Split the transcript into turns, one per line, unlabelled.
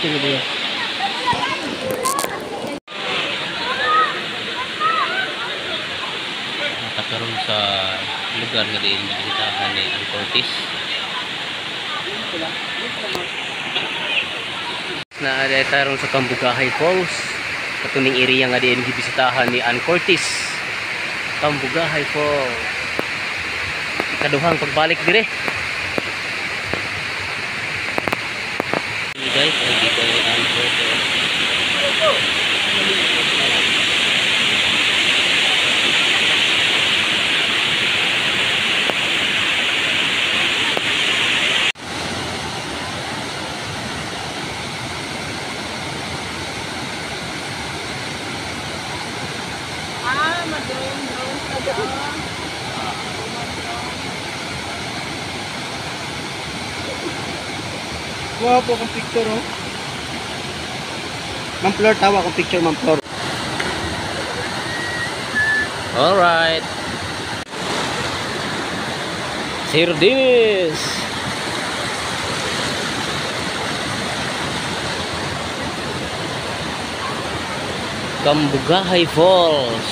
Picture niya.
Nakaroon sa lugar nga diin bisitahan ni Ann Curtis. Na taron sa Cambugahay Falls. Katuning area nga diin gibisitahan ni Ann Curtis. Cambugahay Falls. Ikaduhang pagbalik dire. Hey guys, ay dito ni Ann Curtis.
Ah, mag-drone-drone ka doon.
Kuha po akong picture, oh. Ma'am Flor, tawa akong picture, Ma'am Flor.
Alright. Sir Dennis. Cambugahay Falls.